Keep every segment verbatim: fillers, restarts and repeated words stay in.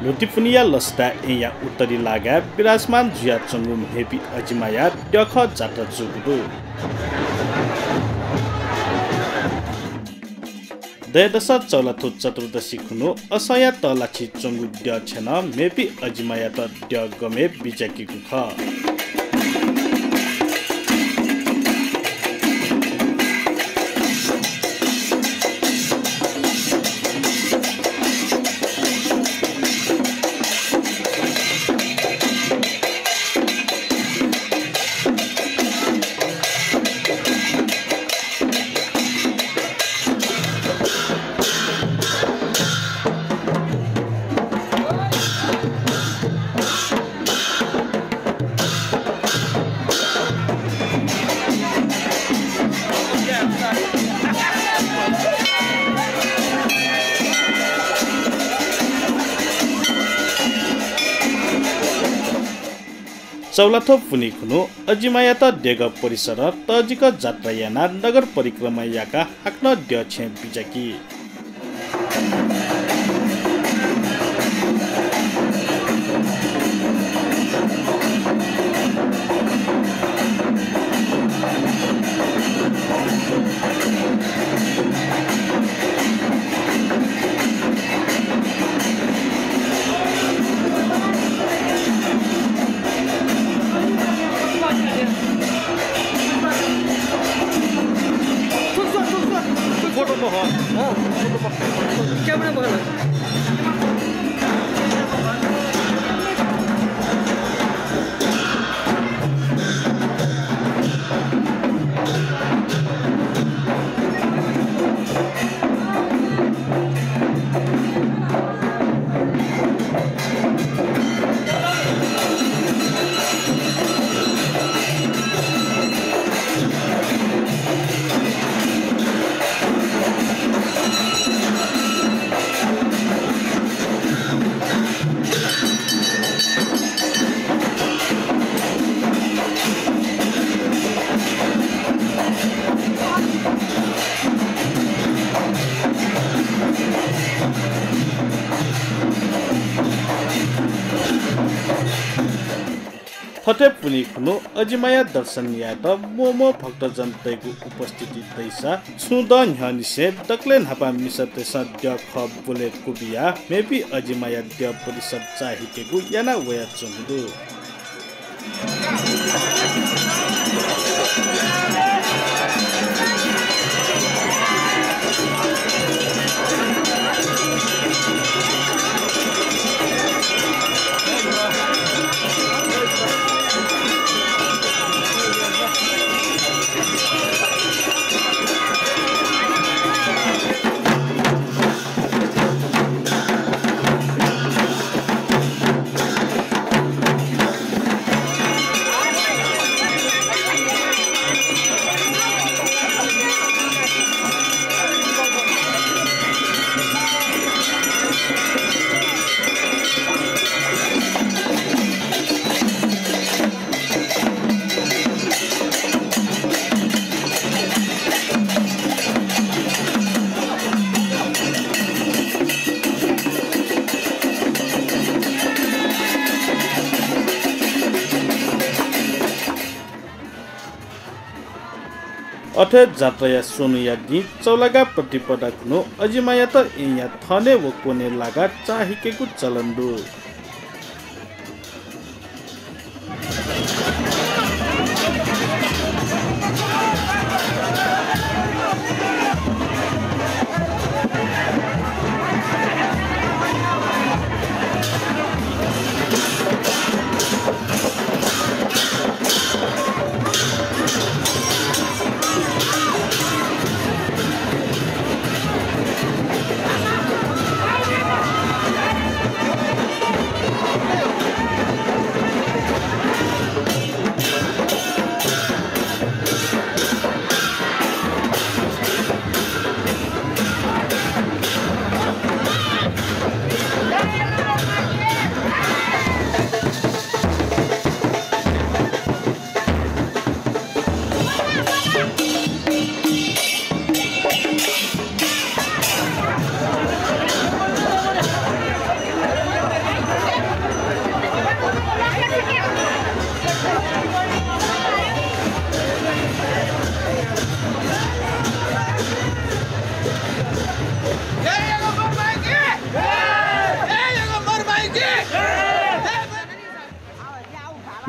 ल्हुतिपुनिया लसताय् येँया उत्तरी लागाय् विराजमान जुयाच्वंगु म्हेपी अजिमाया द्यःखः जात्रा जूगु दु। दँय्‌दसं चौलाथ्व चतुर्दशी खुन्हु असंया तःलाछि च्वंगु द्यः छेँनं म्हेपी अजिमायात द्यः गमय् बिज्याकीगु खः। चौलाथ्व पुन्हि खुन्हु अजिमायात देगः परिसरं तःजिक जात्रा यानाः नगर परिक्रमा याकाः हाकनं द्यः छेँ बिज्याकी। फोटो पख। अँ, फोटो पख। क्यामेरा पख। थथे पुन्हि खुन्हु अजिमाया दर्शन यायेत म्वःम्वः भक्तजनतय्‌गु उपस्थिति दइसा छुं दँ न्ह्यःनिसें दकलय् न्हापां मिसातय्‌सं द्यःखः ब्वलय् क्वबियाः म्हेपी अजिमाया द्यः परिसर चाःहिकेगु याना वयाच्वंगु दु। अथे जात्राया स्वन्हुया दिं चौलागा प्रतिपदा खुन्हु अजिमायात येँया थनय् व क्वनय् लागाः चाःहिकेगु चलन दु।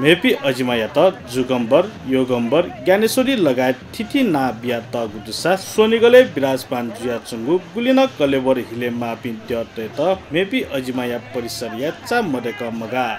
मेपि अजिमायात जुगम्बर, योगम्बर, ज्ञानेश्वरी लगायत थीथी नां बियातःगु दुसा स्वनिगलय् विराजमान जुयाच्वंगु गुलिं नं कलेवर हिले माःपिं द्यःतय्त मेपि अजिमाया परिसरया चा मदय्क मगाः।